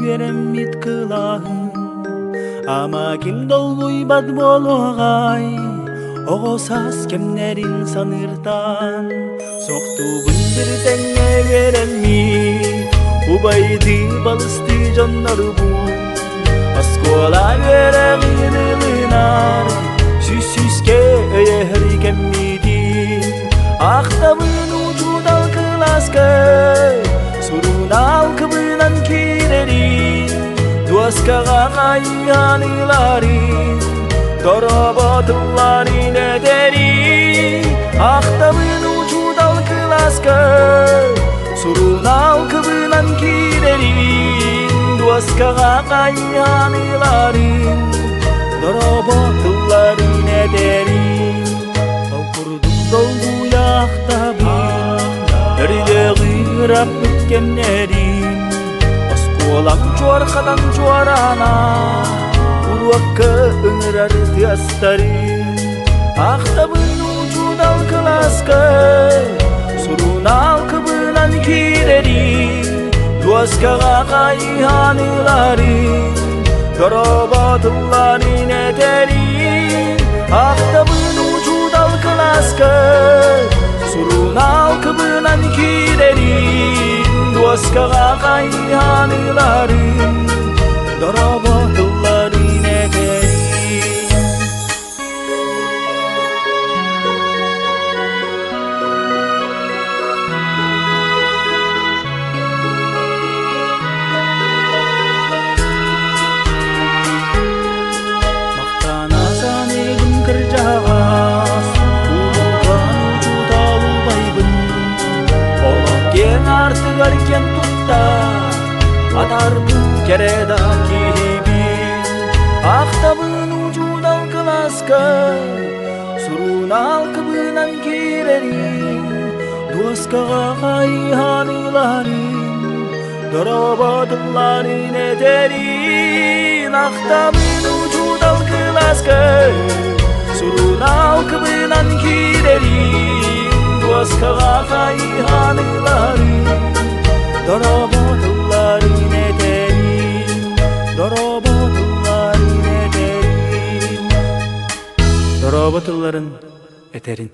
үөрэммит кылааһым, Ама ким долгуйбат буолуоҕай, Оҕо саас кэмнэрин саныыртан Сохтуубун бир тэҥҥэ үөрэммит, Убайдыы балыстыы дьоннорбун. Оскуола үөрэҕин ылынар, Сүүс-сүүскэ өйөһөр кэммитин. Ахтабын учуутал кылааска, Сурунаал кыбынан киирэрин, Дуоскаҕа хайыһан ыларын, Дороботулларын этэрин. Ахтабын учуутал кылааска, Сурунаал кыбынан киирэрин, Дуоскаҕа хайыһан ыларын, Дороботулларын этэрин. Ол курдук долгуйаахтабын, Өрүдөҕү ыраппыт кэмнэрин, Оскуолам чуорхатан чуораана, Уруокка ыҥырар тыастарын. Ахтабын учуутал кылааска, Сурунаал кыбынан киирэрин, Дуоскаҕа хайыһан ыларын, Дороботулларын этэрин. Ахтабын учуутал кылааска, Сурунаал кыбынан киирэрин, Дуоскаҕа хайыһан ыларын, Дороботулларын этэрин. Махтана саныыбын кырдьаҕас, улуукан учуутал убайбын. Олох киэҥ артыгар киэн тутта, атаарбыт кэрэ да киһибин. Ахтабын учуутал кылааска, сурунаал кыбынан киирэрин, дуоскаҕа хайыһан ыларын, Дороботулларын этэрин, ахтабын учуутал кылааска, сурунаал кыбынан киирэрин, дуоскаҕа хайыһан ыларын, Дороботулларын этэрин, дороботулларын этэрин, дороботулларын этэрин.